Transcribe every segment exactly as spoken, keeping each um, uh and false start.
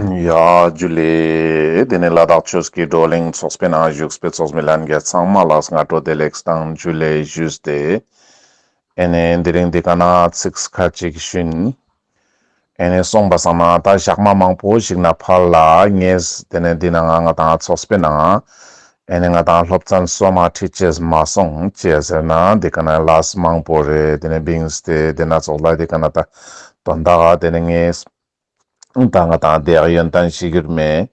ཡ་ཇུ་ལེ། དེ་ནས་ལ་དྭགས་ཆོས་ཀྱི་བགྲོ་གླེང་ཚོགས་པའི་ནང་བཞུགས་པའི་ཚོགས་མི་ལྷན་རྒྱས་ཚང་མ་ལ་སྔ་དྲོ་བདེ་ལེགས་དང་ཇུ་ལེ་ཞུས་ཏེ། ཨེ་ནས་དེ་རིང་འདི་ཀ་ན་ཚིག་ཁ་ཅིག་ཞུན། ཨེ་ནས་སོང་པ་སང་ན་ད་ཞག་མ་མང་པོ་ཞིག་ན་ཕར་ལ་ངས་དེ་ནས་འདི་ནང་ང་ང་དང་ཚོགས་པའི་ནང་ཨེ་ནས་ང་དང་སློབ་ཚན་སོ་མ་ཁྲིད་ཅེས་མ་སོང་ཅི་ཟེར་ན་འདི་ཀ་ན་ལས་མང་པོ་རེ་དེ་ནས་བིངས་ཏེ་དེ་ན་ཚོགས་ལ་འདི་ཀ་ན་ད་དོན་དག་ག་དེ་ནས་ངས་ད་ང་དང་དེ་ཡག་ཡོན་ཏན་ཞིག་གྱུར་མེད།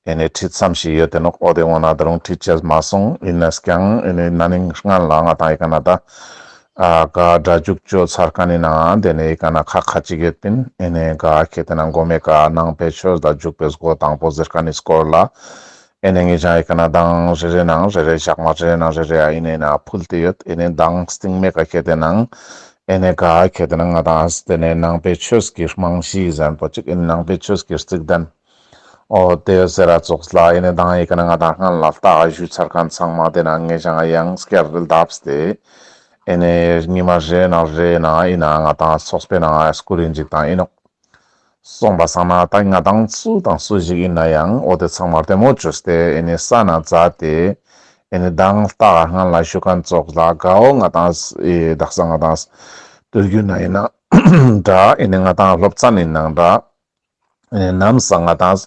ཨེ་ནས་ཁྲིད་མཚམས་ཤིག་ཡོད་དེ་ནོག་འོ་དེ་འོ་ན་ད་རུང་ཁྲིད་ཅེས་མ་སོང་ཡིན་ནས་ཀྱང་ཨེ་ནས་ན་ནིང་སྔན་ལ་ང་དང་ཡི་ཀ་ན་ད་ཨ་ག་སྒྲ་འཇུག་ཅོ་ཚར་ཁན་ནི་ནང་དེ་ནས་ཡི་ཀ་ན་ཁ་ཁ་ཅིག་ཡོད་པིན། ཨེ་ནས་ག་ཁེ་དེ་ན་མགོ་མེ་ཀ་ནང་པའི་ཆོས་ལ་འཇུག་པའི་སྒོ་དང་པོ་ཟེར་ཁན་ནི་སྐོར་ལ་ཨེ་ནས་ངེད་ཅག་ཡི་ཀ་ན་དང་རེ་རེ་ནང་རེ་རེ་ཞག་མ་རེ་རེ་ནང་རེ་རེ་ཨ་ཡིན་ནས་ན་ཕུལ་ཏེ་ཡོད། ཨེ་ནས་དང་སྟིང་མེ་ཀ་ཁེ་དེ་ནང་ཨེ་ནས་ག་ཁེ་དེ་ན་ང་དང་དེ་ནས་ནང་པའི་ཆོས་ཀྱི་རྨང་གཞི་ཟེར་པོ་ཅིག་ཨེ་ནས་ནང་པའི་ཆོས་ཀྱི་རྩིག་གདན་འོ་དེ་ཟེར་ར་ཙོགས་ལ་ཨེ་ནས་དང་ཡི་ཀ་ན་ང་དང་སྔན་ལ་ལྟ་ག་ཞུ་ཚར་ཁན་ཚང་མ་དེ་ན་ངེད་ཅག་ཡང་སྐྱར་ལྡབས་ཏེ་ཨེ་ནས་ཉི་མ་རེ་ནང་རེ་ནང་ཡིན་ན་ང་དང་ཚོགས་པའི་ནང་སྐུ་རིན་ཅིག་དང་ཡིན་ནོག་སོང་པ་སང་ན་ད་ང་དང་སུ་དང་སུ་ཞིག་ཡིན་ན་ཡང་འོ་དེ་ཚང་མ་ལྟད་མོ་བཅོས་ཏེ་ཨེ་ནས་ས་ན་མཛད་དེ་ཨེ་ནས་དང་ལྟ་ག་སྔན་ལ་ཞུ་ཁན་ཙོགས་ལ་གའོ་ང་དང་ཨེ་དག་ས་ང་དང་དུས་རྒྱུན་ན་ཡིན་ན་འདྲ་ཨེ་ནས་ང་དང་སློབ་ཚན་ཡིན་ནང་འདྲ་ཨེ་ནས་ནམ་སང་ང་དང་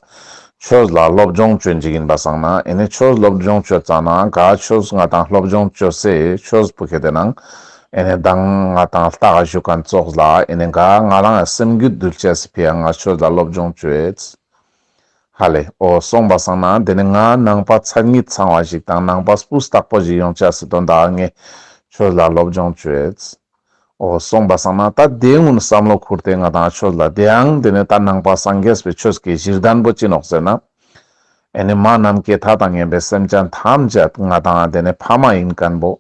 ཆོས་ལ་སློབ་སྦྱོང་བཅོ་ཡིན་ཅིག་ཡིན་པ་སང་ན་ཨེ་ནས་ཆོས་སློབ་སྦྱོང་བཅོ་ཙ་ན་ག་ཆོས་ང་དང་སློབ་སྦྱོང་བཅོ་སའི་ཆོས་པོ་ཁེ་དེ་ནང་ཨེ་ནས་དང་ང་དང་ལྟ་ག་ཞུ་ཁན་ཙོགས་ལ་ཨེ་ནས་ག་ང་རང་སེམས་རྒྱུད་འདུལ་ཅེས་སི་ཕི་ཡ་ང་ཆོས་ལ་སློབ་སྦྱོང་བཅོ་ཡེད། ཧ་ལེ། འོ་སོང་པ་སང་ན་དེ་ནས་ང་ནང་པ་མཚན་ཉིད་ཚང་བ་ཞིག་དང་ནང་པ་སྤུས་དག་པོ་ཞིག་ཡོང་ཅེས་སི་དོན་དག་ངས་ཆོས་ལ་སློབ་སྦྱོང་བཅོ་ཡེད། འོ་སོང་པ་སང་ན་ད་དེ་སྔོན་བསམ་བློ་ཁུར་ཏེ་ང་དང་ཆོས་ལ་དེ་ཡང་དེ་ནས་ད་ནང་པ་སངས་རྒྱས་པའི་ཆོས་ཀྱི་གཞི་རྟེན་པོ་ཅི་ནོག་ཟེར་ན། ཨེ་ནས་མ་ནམ་མཁའི་མཐའ་དང་མཉམ་པའི་སེམས་ཅན་ཐམས་ཅད་ང་དང་དེ་ནས་ཕ་མ་ཡིན་ཁན་པོ།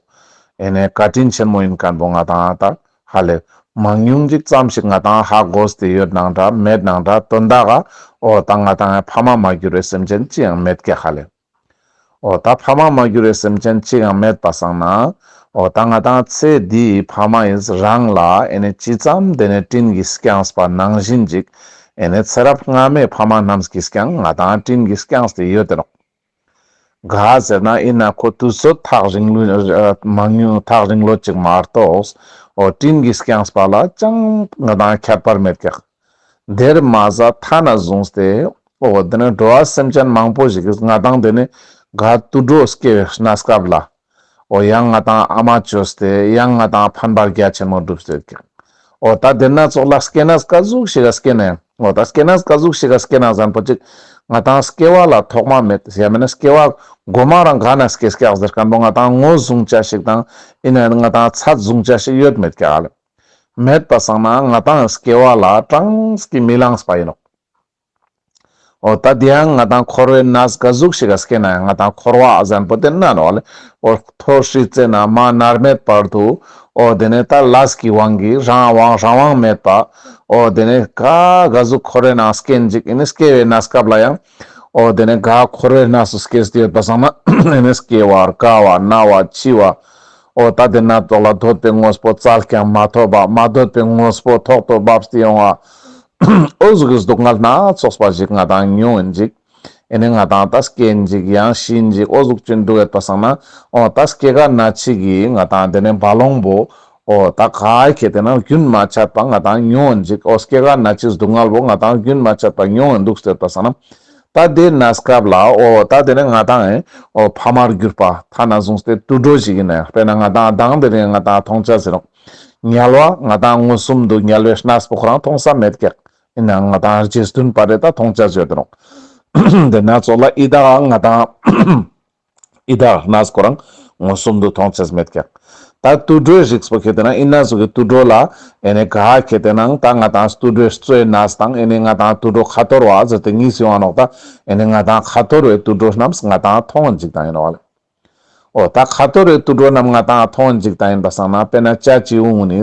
ཨེ་ནས་བཀའ་དྲིན་ཆེན་མོ་ཡིན་ཁན་པོ་ང་དང་ད་ཧ་ལེ་མང་ཉུང་ཅིག་ཙམ་ཞིག་ང་དང་ཧ་གོ་སྟེ་ཡོད་ནང་འདྲ་མེད་ནང་འདྲ་དོན་དག་ག་འོ་ད་ང་དང་ཕ་མ་མ་གྱུར་བའི་སེམས་ཅན་ཅི་ཡང་མེད་ཀྱག་ཧ་ལེ། འོ་ད་ཕ་མ་མ་གྱུར་བའི་སེམས་ཅན་ཅི་ཡང་མེད་པ་སང་ན་འོ་ད་ང་དང་ཚེ་འདིའི་ཕ་མ་ཡིན་རང་ལ་ཨེ་ནས་ཅི་ཙམ་དེ་ནས་དྲིན་གྱིས་བསྐྱངས་པ་ནང་བཞིན་ཅིག་ཨེ་ནས་ཚེ་རབས་སྔ་མའི་ཕ་མ་རྣམས་ཀྱིས་ཀྱང་ང་དང་དྲིན་གྱིས་བསྐྱངས་ཏེ་ཡོད་དེ་ནོག་ག་ཟེར་ན་ཡིན་ན་ཁོ་དུས་ཚོད་ཐག་རིང་ལོ་མང་ཉུང་ཐག་རིང་ལོ་ཅིག་མ་གཏོགས་འོ་དྲིན་གྱིས་བསྐྱངས་པ་ལ་ཅང་ང་དང་ཁྱད་པར་མེད་ཀྱག་དེར་མ་ཟད་ཐ་ན་བཟུང་སྟེ་འོ་དེ་ནས་འགྲོ་བ་སེམས་ཅན་མང་པོ་ཞིག་གིས་ང་དང་དེ་ནས་ག་དུད་འགྲོ་སྐྱེ་བའི་གནས་སྐབས་ལ་འོ་ཡང་ང་དང་ཨ་མ་བཅོས་ཏེ་ཡང་ང་དང་ཕན་པ་རྒྱ་ཆེན་མོ་བསྒྲུབས་ཏེ་ཀྱག་འོ་ད་དེ་ན་ཙོགས་ལ་སྐྱེ་གནས་ག་ཟུག་ཞིག་ག་སྐྱེ་ན་ཡང་འོ་ད་སྐྱེ་གནས་ག་ཟུག་ཞིག་ག་སྐྱེ་ན་ཟེར་པོ་ཅིག་ང་དང་སྐྱེ་བ་ལ་ཐོག་མ་མེད་ཡང་མེན་ན་སྐྱེ་བ་གོ་མ་རང་ག་ན་སྐྱེས་ཀྱག་ཟེར་ཁན་པོ་ང་དང་ངོས་བཟུང་ཅེས་ཞིག་དང་ཡིན་ན་ང་དང་ཚད་བཟུང་ཅེས་ཞིག་ཡོད་མེད་ཀྱག་ལེ། མེད་པ་སང་ན་ང་དང་སྐྱེ་བ་ལ་གྲངས་ཀྱིས་མི་ལངས་པ་ཡིན་ནོག་འོ་ད་དེ་ཡང་ང་དང་འཁོར་བའི་གནས་ག་ཟུག་ཞིག་ག་སྐྱེ་ན་ཡང་ང་དང་འཁོར་བ་ཟེར་པོ་དེ་ན་ནོག་ལེ། འོ་མཐོ་རིས་ཚེ་ན་མ་མནར་མེད་བར་དུ་འོ་དེ་ནས་ད་ལས་ཀྱི་དབང་གིས་རང་དབང་རང་དབང་མེད་པ་འོ་དེ་ནས་ག་ག་ཟུག་འཁོར་བའི་ནང་སྐྱེ་ཡིན་ཅིག་ཡིན་ནས་སྐྱེ་བའི་གནས་སྐབས་ལ་ཡང་འོ་དེ་ནས་ག་འཁོར་བའི་གནས་སུ་སྐྱེས་ཏེ་ཡོད་པ་སང་ན་ཡིན་ནས་སྐྱེ་བ་རྒ་བ་ན་བ་འཆི་བ་འོ་ད་དེ་ན་ཙོགས་ལ་འདོད་པའི་དངོས་པོ་བཙལ་ཀྱང་མ་ཐོབ་པ་མ་འདོད་པའི་དངོས་པོ་ཐོག་ཏུ་བབས་ཏེ་ཡོང་བ། འོ་ཟུག་གི་སྡུག་བསྔལ་སྣ་ཚོགས་པ་ཞིག་ང་དང་མྱོང་ཡིན་ཅིག་ཨེ་ནས་ང་དང་ད་སྐྱེ་ཡིན་ཅིག་ཡང་ཤི་ཡིན་ཅིག་འོ་ཟུག་ཅིག་འདུག་ཡོད་པ་སང་ན་འོ་ད་སྐྱེ་རྒ་ན་འཆི་གི་ང་དང་དེ་ནས་རྦ་ཀློང་པོ་འོ་ད་ག་ཁེ་དེ་ན་རྒྱུན་མ་ཆད་པ་ང་དང་མྱོང་ཡིན་ཅིག་འོ་སྐྱེ་རྒ་ན་འཆི་སྡུག་བསྔལ་པོ་ང་དང་རྒྱུན་མ་ཆད་པ་མྱོང་ཡིན་འདུག་ཟེར་པ་སང་ན། ད་དེ་གནས་སྐབས་ལ་འོ་ད་དེ་ནས་ང་དང་ཨེ་འོ་ཕ་མར་གྱུར་པ་ཐ་ན་བཟུང་སྟེ་དུད་འགྲོ་ཞིག་ཡིན་ན་ཡང་དཔེར་ན་ང་དང་དང་དེ་རིང་ང་དང་མཐོང་ཅེས་ཟེར་རོགས། དམྱལ་བ་ང་དང་མངོན་སུམ་དུ་དམྱལ་བའི་གནས་པོ་ཁོ་རང་མཐོང་ས་མེད་ཀྱག་ཡིན་ནའང་ང་དང་རྗེ་བཙུན་པ་རེ་ད་མཐོང་ཅེས་ཡོད་དེ་རོགས། དེ་ན་ཙོགས་ལ་ཡི་དྭགས་ང་དང་ཡི་དྭགས་གནས་ཁོ་རང་མངོན་སུམ་དུ་མཐོང་ཅེས་མེད་ཀྱག་ད་དུད་འགྲོའི་རིགས་པོ་ཁེ་དེ་ན་ཡིན་ན་ཟུག་གི་དུད་འགྲོ་ལ་ཨེ་ནས་ག་ཁེ་དེ་ན་ད་ང་དང་དུད་འགྲོའི་གཙོའི་གནས་དང་ཨེ་ནས་ང་དང་དུད་འགྲོ་ཁ་འཐོར་བ་ཟེར་ཏེ་གཉིས་ཡོང་བ་ནོག་ད་ཨེ་ནས་ང་དང་ཁ་འཐོར་བའི་དུད་འགྲོ་རྣམས་ང་དང་མཐོང་ཡིན་ཅིག་དང་ཡིན་ནོག་ལེ། འོ་ད་ཁ་འཐོར་བའི་དུད་འགྲོ་རྣམས་ང་དང་མཐོང་ཡིན་ཅིག་དང་ཡིན་པ་སང་ན་དཔེར་ན་བྱ་བྱིའུ་ངུ་ནི་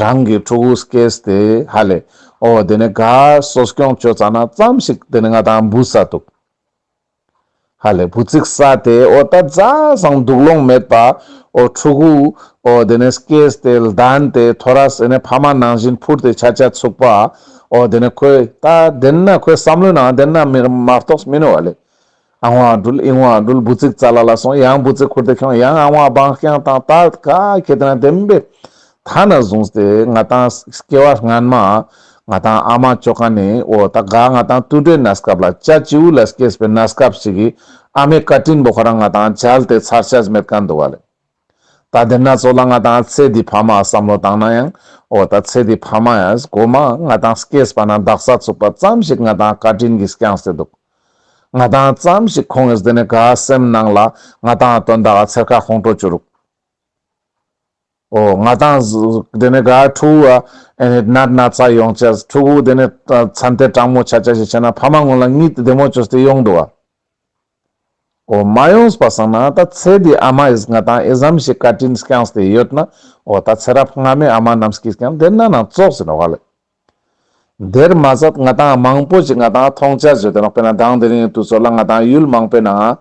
རང་གི་ཕྲུ་གུ་སྐྱེས་ཏེ་ཧ་ལེ། འོ་དེ་ནས་ག་གསོ་སྐྱོང་བཅོ་ཙ་ན་ཙམ་ཞིག་དེ་ནས་ང་དང་འབུ་ས་འདུག་ཧ་ལེ་འབུ་ཚིག་ས་ཏེ་འོ་ད་ཛ་སང་སྡུག་ལོང་མེད་པ་འོ་ཕྲུ་གུ་འོ་དེ་ནས་སྐྱེས་ཏེ་ལྡན་ཏེ་ཐོ་རས་ཨེ་ནས་ཕ་མ་ནང་བཞིན་འཕུར་ཏེ་ཆ་ཆ་ཚུགས་པ་ འོ་དེ་ནས་ཁོས་ད་དེ་ན་ཁོའི་བསམ་བློའི་ནང་དེ་ན་མི་མ་གཏོགས་མི་ནོག་ལེ། ཨ་ངོ་འགྲུལ་ཨི་ངོ་འགྲུལ་འབུ་ཙིག་རྩ་ལ་ལ་སོང་། ཡང་འབུ་ཙིག་ཁུར་ཏེ་ཁྱོང་། ཡང་ཨ་ངོ་བང་རྐྱང་བཏང་། ད་ག་ཁེ་དེ་ན་དེ་མི་བེ། ཐ་ན་བཟུང་སྟེ་ང་ཏང་སྐྱེ་བ་སྔན་མ་ང་ཏང་ཨ་མ་ཅོ་ཁན་ནི་འོ་ད་ག་ང་ཏང་དུད་འགྲོའི་གནས་སྐབས་ལ་བྱ་བྱིའུ་ལ་སྐྱེས་པའི་གནས་སྐབས་ཤིག་གི་ཨ་མའི་བཀའ་དྲིན་པོ་ཁོ་རང་ང་ཏང་འཇལ་ཏེ་ཚར་ཆ་མེད་ཁན་འདུག་ག་ལེ། ད་དེ་ན་ཚོ་ལ་ང་ཏང་ཚེ་འདི་ཕ་མ་བསམ་བློ་བཏང་ན་ཡང་འོ་ད་ཚེ་འདི་ཕ་མ་ཡང་གོ་མ་ང་ཏང་སྐྱེས་པ་ན་དག་ས་ཚུག་པ་ཙམ་ཞིག་ང་ཏང་བཀའ་དྲིན་གྱིས་སྐྱངས་ཏེ་འདུག། ང་ཏང་ཙམ་ཞིག་ཁོང་ངིས་དེ་ནས་ག་སེམས་ནང་ལ་ང་ཏང་དོན་དག་ག་ཚེར་ཁ་ཁོང་ཁྲོ་བཅུག་རུག། འོ་ང་ཏང་དེ་ནས་ག་ཕྲུ་གུ་ཨ་ནི་ནད་ན་ཚ་ཡོང་ཆ་ཕྲུ་གུ་དེ་ནས་ཚན་ཏེ་གྲང་མོ་ཆ་ཆ་ཞིག་བྱས་ན་ཕ་མ་ངོ་ལ་གཉིད་བདེ་མོ་བཅོས་ཏེ་ཡོང་འདུག་ག། འོ་མ་ཡོངས་པ་སང་ན་ད་ཚེ་འདི་ཨ་མ་ཡིས་ང་ཏང་ཨེ་ཙམ་ཞིག་བཀའ་དྲིན་སྐྱངས་ཏེ་ཡོད་ན་འོ་ད་ཚེ་རབས་སྔ་མའི་ཨ་མ་རྣམས་ཀྱིས་ཀྱང་དེ་ན་ན་ཙོགས་ཟེར་ནོག་ག་ལེ། དེར་མ་ཟད་ང་ཏང་མང་པོ་ཞིག་ང་ཏང་མཐོང་ཆ་ཡོད་དེ་ནོག། དཔེར་ན་དང་དེ་རིང་དུས་ཚོད་ལ་ང་ཏང་ཡུལ་མང་པོའི་ནང་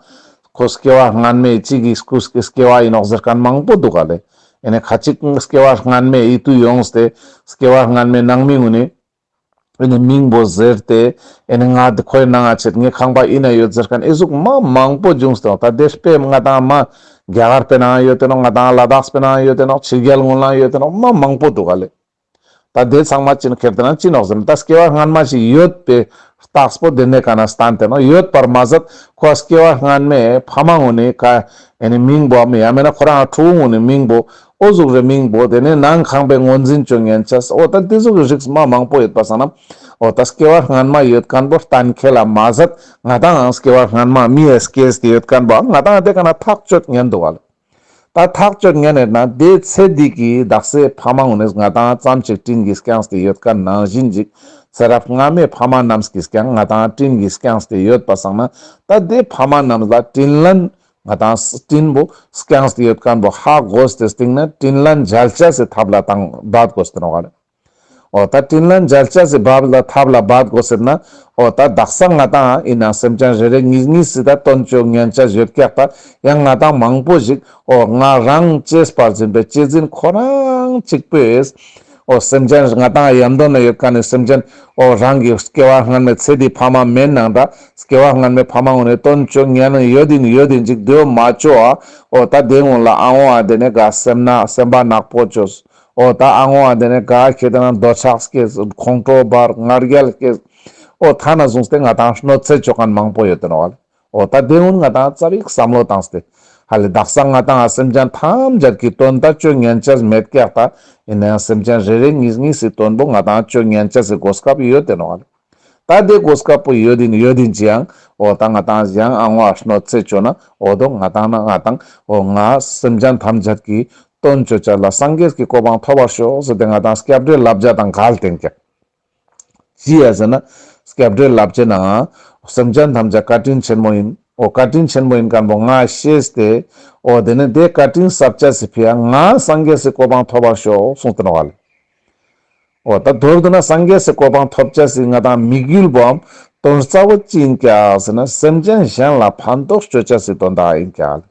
ཁོ་སྐྱེ་བ་སྔན་མའི་གཅིག་གི་སྐུ་སྐྱེ་བ་ཡིན་ནོག་ཟེར་ཁན་མང་པོ་འདུག་ག་ལེ། ཨེ་ནི་ཁ་ཅིག་སྐྱེ་བ་སྔན་མའི་ཡིད་དུ་ཡོངས་ཏེ་སྐྱེ་བ་སྔན་མའི་ནང་མི་ངུ་ནི་ཨེ་ནི་མིང་པོ་ཟེར་ཏེ་ཨེ་ནི་ང་འདི་ཁོའི་ནང་ང་ཆེད་ངའི་ཁང་པ་ཨི་ན་ཡོད་ཟེར་ཁན་ཨེ་ཟུག་མ་མང་པོ་བྱུང་སྟེ་ནོག། ད་དེ་དཔེ་ང་ཏང་མ་རྒྱ་གར་པའི་ནང་ཡོད་དེ་ནོག། ང་ཏང་ལ་དྭགས་པའི་ནང་ཡོད་དེ་ནོག། ཕྱི་རྒྱལ་ངོ་ལ་ཡོད་དེ་ནོག། མ་མང་པོ་འདུག་ག་ལེ། ད་དེ་ཚང་མ་ཅི་ནོག་ཁྱེར་ཏེ་ན་ཅི་ནོག་ཟེར་ན་ད་སྐྱེ་བ་སྔན་མ་ཞིག་ཡོད་པའི་རྟགས་པོ་དེ་ནས་ག་ན་སྟན་ཏེ་ནོག། ཡོད་པར་མ་ཟད་ཁོ་སྐྱེ་བ་སྔན་མའི་ཕ་མ་ངུ་ནི་ཀ་ཨེ་ནི་མིང་པོ་ཡང་མེད་ན་ཁོ་རང་ཕྲུ་གུ་ངུ་ནི་མིང་པོ་འོ་ཟུག་རེ་མིང་པོ་དེ་ནས་ནང་ཁང་པའི་ངོས་འཛིན་བཅོ་ཉན་ཆ་འོ་ད་དེ་ཟུག་གི་རིགས་མ་མང་པོ་ཡོད་པ་སང་ན་འོ་ད་སྐྱེ་བ་སྔན་མ་ཡོད་ཁན་པོ་གཏན་འཁེལ་ལ་མ་ཟད་ང་ཏང་སྐྱེ་བ་སྔན་མ་མི་ཡ་སྐྱེས་ཏེ་ཡོད་ཁན་པོ་ང་ཏང་དེ་ག་ན་ཐག་གཅོད་ཉན་འདུག་ག་ལེ། ད་ཐག་གཅོད་ཉན་ཡོད་ན་དེ་ཚེ་འདི་གི་དག་སའི་ཕ་མ་ངུ་ནས་ང་ཏང་ཙམ་ཞིག་དྲིན་གྱིས་སྐྱངས་ཏེ་ཡོད་ཁན་ནང་བཞིན་ཅིག་ཚེ་རབས་སྔ་མའི་ཕ་མ་རྣམས་ཀྱིས་ཀྱང་ང་ཏང་དྲིན་གྱིས་སྐྱངས་ཏེ་ཡོད་པ་སང་ན་ད་དེ་ཕ་མ་རྣམས་ལ་དྲིན་ལན་ང་ཏང་དྲིན་པོ་སྐྱངས་ཏེ་ཡོད་ཁན་པོ་ཧ་གོ་སྟེ་སྟིང་ན་དྲིན་ལན་འཇལ་ཆ་སི་ཐབས་ལ་བཏང་འབད་དགོས་ཏེ་ནོག་ག་ལེ། འོ་ད་དྲིན་ལན་འཇལ་ཆ་སི་བབ་ལ་ཐབས་ལ་འབད་དགོས་ཟེར་ན། འོ་ད་དག་ས་ང་ཏང་ཡིན་ན་སེམས་ཅན་རེ་རེ་གཉིས་གཉིས་སི་ད་དོན་བཅོ་ཉན་ཆ་ཡོད་ཀྱག་ད་ཡང་ང་ཏང་མང་པོ་ཞིག་འོ་ང་རང་གཅེས་པར་འཛིན་པའི་གཅེས་འཛིན་ཁོ་རང་གཅིག་པོས། འོ་སེམས་ཅན་ང་ཏང་ཡམ་དོན་ན་ཡོད་ཁན་ནི་སེམས་ཅན་འོ་རང་གི་སྐྱེ་བ་སྔན་མའི་ཚེ་འདི་ཕ་མ་མེན་ནང་ད་སྐྱེ་བ་སྔན་མའི་ཕ་མ་ངུ་ནས་དོན་བཅོ་ཉན་ཡོད་ཡིན་ཡོད་ཡིན་ཅིག་དེའོ་མ་བཅོ་ཨ། འོ་ད་དེ་ངུ་ལ་ཨ་འོ་ཨ་དེ་ནས་ག་སེམས་ན་སེམས་པ་ནག་པོ་བཅོས། འོ་ད་ཨ་ངོ་ཨ་དེ་ནས་ག་ཁེ་ཏེ་ན་འདོད་ཆགས་སྐྱེས། ཁོང་ཁྲོ་འབར། ང་རྒྱལ་སྐྱེས། འོ་ཐ་ན་བཟུང་སྟེ་ང་ཏང་གནོད་འཚེ་བཅོ་ཁན་མང་པོ་ཡོད་དེ་ནོག་ལེ། འོ་ད་དེ་ཀུན་ང་ཏང་ཙ་པིག་བསམ་བློ་བཏང་སྟེ་ཧ་ལེ་དག་ས་ང་ཏང་སེམས་ཅན་ཐམས་ཅད་ཀྱི་དོན་ད་བཅོ་ཉན་ཆ་མེད་ཀྱག་ད་ཡིན་ན་ཡང་སེམས་ཅན་རེ་རེ་གཉིས་གཉིས་སི་དོན་པོ་ང་ཏང་བཅོ་ཉན་ཆ་སི་གོ་སྐབས་ཡོད་དེ་ནོག་ལེ། ད་དེ་གོ་སྐབས་པོ་ཡོད་ཡིན་ཡོད་ཡིན་ཅི་ཡང་འོ་ད་ང་ཏང་ཡང་ཨ་ངོ་ཨ་གནོད་འཚེ་བཅོ་ན་འོ་དོ་ང་ཏང་ན་ང་ཏང་འོ་ང་སེམས་ཅན་ཐམས་ཅད་ཀྱི་དོན་བཅོ་ཆ་ལ་སངས་རྒྱས་ཀྱི་གོ་འཕང་ཐོབ་པར་ཤོག་ཟེར་ཏེ་ང་ཏང་སྐྱབས་འགྲོའི་བསླབ་བྱ་དང་འགལ་ཏེན་ཀྱག། ཅི་ཡ་ཟེར་ན་སྐྱབས་འགྲོའི་བསླབ་བྱའི་ནང་སེམས་ཅན་ཐམས་ཅད་བཀའ་དྲིན་ཆེན་མོ་ཡིན། འོ་བཀའ་དྲིན་ཆེན་མོ་ཡིན་ཁན་པོ་ང་ཤེས་ཏེ་འོ་དེ་ནས་དེ་བཀའ་དྲིན་གསབ་ཆ་སི་ཕི་ཡ་ང་སངས་རྒྱས་སི་གོ་འཕང་ཐོབ་པར་ཤོག་གསུངས་ཏེ་ནོག་ལེ། འོ་ད་མདོར་བསྡུ་ན་སངས་རྒྱས་སི་གོ་འཕང་ཐོབ་ཆ་སི་ང་ཏང་དམིགས་ཡུལ་བོའམ་དོན་རྩ་བོ་ཅི་ཡིན་ཀྱག་ཟེར་ན་སེམས་ཅན་གཞན་ལ་ཕན་ཐོགས་བཅོ་ཆ་སི་དོན་དག་ཡིན་ཀྱག།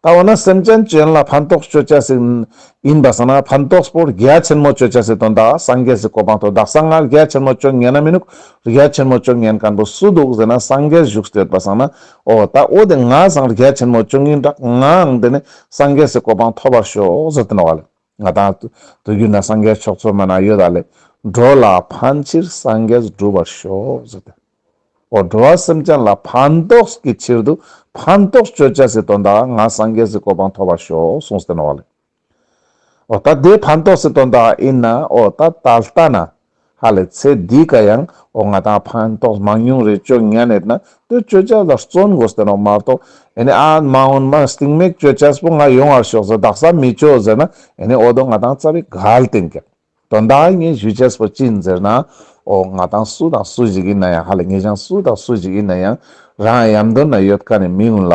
ད་འོ་ན་སེམས་ཅན་གཞན་ལ་ཕན་ཐོགས་བཅོ་ཆ་སི་ཡིན་པ་སང་ན་ཕན་ཐོགས་པོ་རྒྱ་ཆེན་མོ་བཅོ་ཆ་སི་དོན་དག་སངས་རྒྱས་སི་གོ་འཕང་ཐོབ། དག་ས་ང་རྒྱ་ཆེན་མོ་བཅོ་ཉན་ན་མི་ནུག། རྒྱ་ཆེན་མོ་བཅོ་ཉན་ཁན་པོ་སུ་འདུག་ཟེར་ན་སངས་རྒྱས་བཞུགས་ཏེ་ཡོད་པ་སང་ན་འོ་ད་འོ་དེ་ང་སང་རྒྱ་ཆེན་མོ་བཅོ་ཉན་དྲག་ངའང་དེ་ནས་སངས་རྒྱས་སི་གོ་འཕང་ཐོབ་པར་ཤོག་ཟེར་ཏེ་ནོག་ལེ། ང་ཏང་དུས་རྒྱུན་ན་སངས་རྒྱས་ཆོས་ཚོགས་མ་ན་ཡོད་ད་ལེ། འགྲོ་ལ་ཕན་ཕྱིར་སངས་རྒྱས་འགྲུབ་པར་ཤོག་ཟེར་ཏེ། འོ་འགྲོ་བ་སེམས་ཅན་ལ་ཕན་ཐོགས་ཀྱི་ཕྱིར་དུ་ཕན་ཐོགས་བཅོ་ཆ་སི་དོན་དག་ང་སངས་རྒྱས་སི་གོ་འཕང་ཐོབ་པར་ཤོག་གསུངས་ཏེ་ནོག་ལེ། འོ་ད་དེ་ཕན་ཐོགས་སི་དོན་དག་ཡིན་ན་འོ་ད་ད་ལྟ་ན་ཧ་ལེ་ཚེ་འདི་ཀ་ཡང་འོ་ང་ཏང་ཕན་ཐོགས་མང་ཉུང་རེ་བཅོ་ཉན་ཡོད་ན་དེ་བཅོ་ཆ་ལ་བརྩོན་དགོས་ཏེ་ནོག་མ་གཏོགས་ཨེ་ནི་ཨ་མ་འོན་མ་སྟིང་མེད་བཅོ་ཆ་པོ་ང་ཡོང་བར་ཤོག་ཟེར་དག་ས་མི་བཅོ་ཟེར་ན་ཨེ་ནི་འོ་དོ་ང་ཏང་ཙ་པིག་འགལ་ཏེན་ཀྱག། དོན་དག་ངས་ཞུ་ཆ་པོ་ཅི་ཡིན་ཟེར་ན་འོ་ང་ཏང་སུ་དང་སུ་ཞིག་ཡིན་ན་ཡང་ཧ་ལེ་ངེད་ཅག་སུ་དང་སུ་ཞིག་ཡིན་ན་ཡང་རང་ཡམ་དོན་ན་ཡོད་ཁན་ནི་མི་ཀུན་ལ།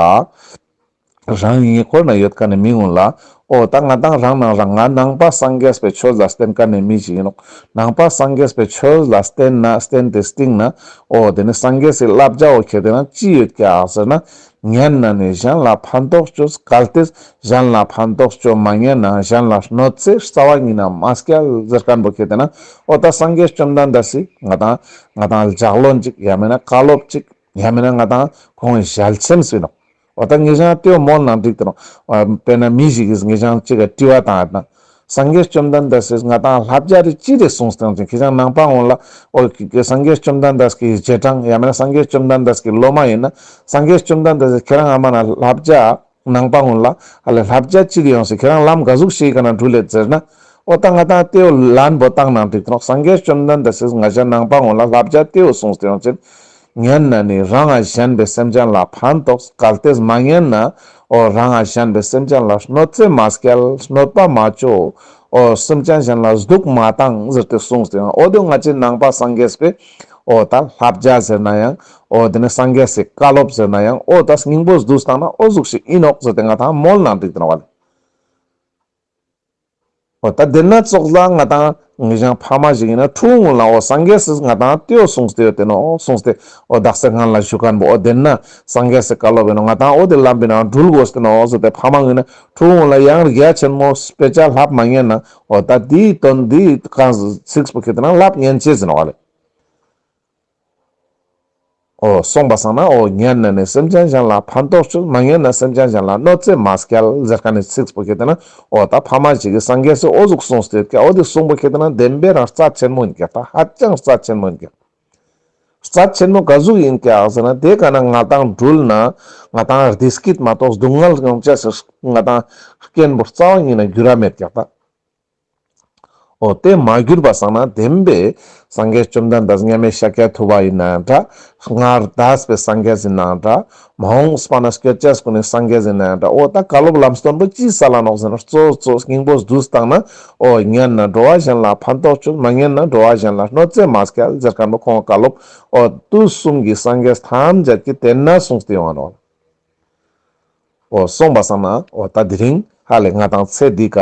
རང་ཉེ་འཁོར་ན་ཡོད་ཁན་ནི་མི་ཀུན་ལ། འོ་ད་ང་ཏང་རང་ནང་རང་ང་ནང་པ་སངས་རྒྱས་པའི་ཆོས་ལ་བརྟེན་ཁན་ནི་མི་ཞིག་ཡིན་ནོག། ནང་པ་སངས་རྒྱས་པའི་ཆོས་ལ་བརྟེན་ན་བརྟེན་ཏེ་སྟིང་ན་འོ་དེ་ནི་སངས་རྒྱས་སི་བསླབ་བྱ་འོ་ཁྱེར་ཏེ་ན་ཅི་ཡོད་ཀྱག་ཟེར་ན་ ཉན་ན་ནི་གཞན་ལ་ཕན་ཐོགས་ཅོས། གལ་ཏེ་གཞན་ལ་ཕན་ཐོགས་ཅོ་མ་ཉན་ན་གཞན་ལ་གནོད་འཚེ་རྩ་བ་ཉིད་ནས་མ་སྐྱལ་ཟེར་ཁན་པོ་ཁེ་ཏེ་ན་འོ་ད་སངས་རྒྱས་བཅོམ་ལྡན་འདས་སི་ང་དང་ང་དང་ལྗགས་ལན་ཅིག་ཡང་མེད་ན་བཀའ་སློབ་ཅིག་ཡང་མེད་ན་ང་དང་ཁོང་གི་ཞལ་ཆེམས་སུ་ཡིན་ནོག་འོ་ད་ངེ་ཞང་ཏེའོ་མོལ་ན་འགྲིག་ཏེ་ནོག་དཔེར་ན་མི་ཞིག་གིས་ངེ་ཞང་ཅིག་ག་དྲི་བ་བཏང་ཡོད་ན། སངས་རྒྱས་བཅོམ་ལྡན་འདས་སི་ང་དང་བསླབ་བྱ་རེ་ཅི་རེ་གསུངས་ཏེ་ཡོང་ཅེས་ཁེ་ཞང་ནང་པ་ངོ་ལ་འོ་སངས་རྒྱས་བཅོམ་ལྡན་འདས་ཀྱི་རྗེས་འབྲང་ཡང་མེད་ན་སངས་རྒྱས་བཅོམ་ལྡན་འདས་ཀྱི་སློབ་མ་ཡིན་ན་སངས་རྒྱས་བཅོམ་ལྡན་འདས་སི་ཁྱེ་རང་ཨ་མ་ན་བསླབ་བྱ་ནང་པ་ངོ་ལ་ཨ་ལེ་བསླབ་བྱ་ཅི་རེ་ཡོང་སི་ཁྱེ་རང་ལམ་ག་ཟུག་ཤེས་ཀ་ན་འགྲུལ་ལེ་ཟེར་ན། འོ་ད་ང་དང་ཏེའོ་ལན་པོ་བཏང་ན་འགྲིག་ཏེ་ནོག་སངས་རྒྱས་བཅོམ་ལྡན་འདས་སི་ང་ཞ་ནང་པ་ངོ་ལ་བསླབ་བྱ་ཏེའོ་གསུངས་ཏེ་ཡོང་ཅེས། ཉན་ན་ནི་རང་ང་གཞན་པའི་སེམས་ཅན་ལ་ཕན་ཐོགས། གལ་ཏེ་མ་ཉན་ན་འོ་རང་ང་གཞན་པའི་སེམས་ཅན་ལ་གནོད་འཚེ་མ་སྐྱལ། གནོད་པ་མ་ཅོ། འོ་སེམས་ཅན་གཞན་ལ་སྡུག་མ་བཏང་ཟེར་ཏེ་གསུངས་ཏེ་ཡོང་། འོ་དེ་ང་ཅི་ནང་པ་སངས་རྒྱས་པའི་འོ་ད་བསླབ་བྱ་ཟེར་ན་ཡང་འོ་དེ་ནི་སངས་རྒྱས་སི་བཀའ་སློབ་ཟེར་ན་ཡང་འོ་ད་སྙིང་པོ་བསྡུས་བཏང་ན་འོ་ཟུག་ཤིག་ཡིན་ནོག་ཟེར་ཏེ་ང་དང་མོལ་ན་འགྲིག་ཏེ་ནོག་བ་ལེ། འོ་ད་དེ་ན་ཙོགས་ལ་ང་དང་ངེ་ཞང་ཕ་མ་ཞིག་ཡིན་ན་ཕྲུ་གུ་ངོ་ལ་འོ་སངས་རྒྱས་སི་ང་དང་ཏེའོ་གསུངས་ཏེ་ཡོད་དེ་ནོག་གསུངས་ཏེ་འོ་དག་ས་སྔན་ལ་ཞུ་ཁན་པོ་འོ་དེ་ན་སངས་རྒྱས་སི་བཀའ་སློབ་ཡིན་ནོག་ང་དང་འོ་དེ་ལམ་པའི་ནང་འགྲུལ་དགོས་ཏེ་ནོག་ཟེར་ཏེ་ཕ་མ་ཡིན་ན་ཕྲུ་གུ་ངོ་ལ་ཡང་རྒྱ་ཆེན་མོ་དཔེ་ཆ་ལྷབ་མ་ཉན་ན་འོ་ད་དེའི་དོན་དེའི་གང་ཚིགས་པོ་ཁེ་ཏེ་ན་ལྷབ་ཉན་ཅེས་ཟེར་ནོག་བ་ལེ། འོ་སོང་པ་སང་ན་འོ་ཉན་ན་ནི་སེམས་ཅན་གཞན་ལ་ཕན་ཐོགས་ཅོས། མ་ཉན་ན་སེམས་ཅན་གཞན་ལ་གནོད་འཚེ་མ་སྐྱལ་ཟེར་ཁན་ནི་ཚིགས་པོ་ཁེ་ཏེ་ན་འོ་ད་ཕ་མ་ཞིག་གི་སངས་རྒྱས་སི་འོ་ཟུག་གསུངས་ཏེ་ཡོད་ཀྱག་འོ་དེ་གསུངས་པོ་ཁེ་ཏེ་ན་བདེན་པའི་རང་རྩ་ཆེན་མོ་ཡིན་ཀྱག་ད་ཧ་ཅང་རྩ་ཆེན་མོ་ཡིན་ཀྱག་རྩ་ཆེན་མོ་ག་ཟུག་ཡིན་ཀྱག་ཟེར་ན་དེ་ག་ན་ང་དང་འགྲུལ་ན་ང་དང་བདེ་སྐྱིད་མ་གཏོགས་སྡུག་བསྔལ་ཡོང་ཅེས་སི་ང་དང་རྐྱེན་པོ་རྩ་བ་ཉིད་ན་འགྱུར་ར་མེད་ཀྱག་ད། འོ་དེ་མ་གྱུར་པ་སང་ན་བདེན་པའི་སངས་རྒྱས་བཅོམ་ལྡན་འདས་མཉམ་མེད་ཤཱཀྱ་ཐུབ་པ་ཡིན་ནའང་འདྲ། སྔར་འདས་པའི་སངས་རྒྱས་ཡིན་ནའང་འདྲ། མ་འོངས་པ་ན་སྐྱོད་ཅེས་ཀུན་ནི་སངས་རྒྱས་ཡིན་ནའང་འདྲ། འོ་ད་བཀའ་སློབ་ལམ་སྟོན་པོ་ཅི་སལ་ལ་ནོག་ཟེར་ན་གཙོ་གཙོ་སྙིང་པོ་བསྡུས་བཏང་ན་འོ་ཉན་ན་འགྲོ་བ་གཞན་ལ་ཕན་ཐོགས་ཅོས། མ་ཉན་ན་འགྲོ་བ་གཞན་ལ་གནོད་འཚེ་མ་སྐྱལ་ཟེར་ཁན་པོ་ཁོང་བཀའ་སློབ་འོ་དུས་གསུམ་གྱི་སངས་རྒྱས་ཐམས་ཅད་ཀྱིས་དེ་ན་གསུངས་ཏེ་ཡོང་བ་ནོག་འོ་སོང་པ་སང་ན་འོ་ད་དེ་རིང་ཧ་ལེ་ང་དང་ཚེ་འདི་ཀ་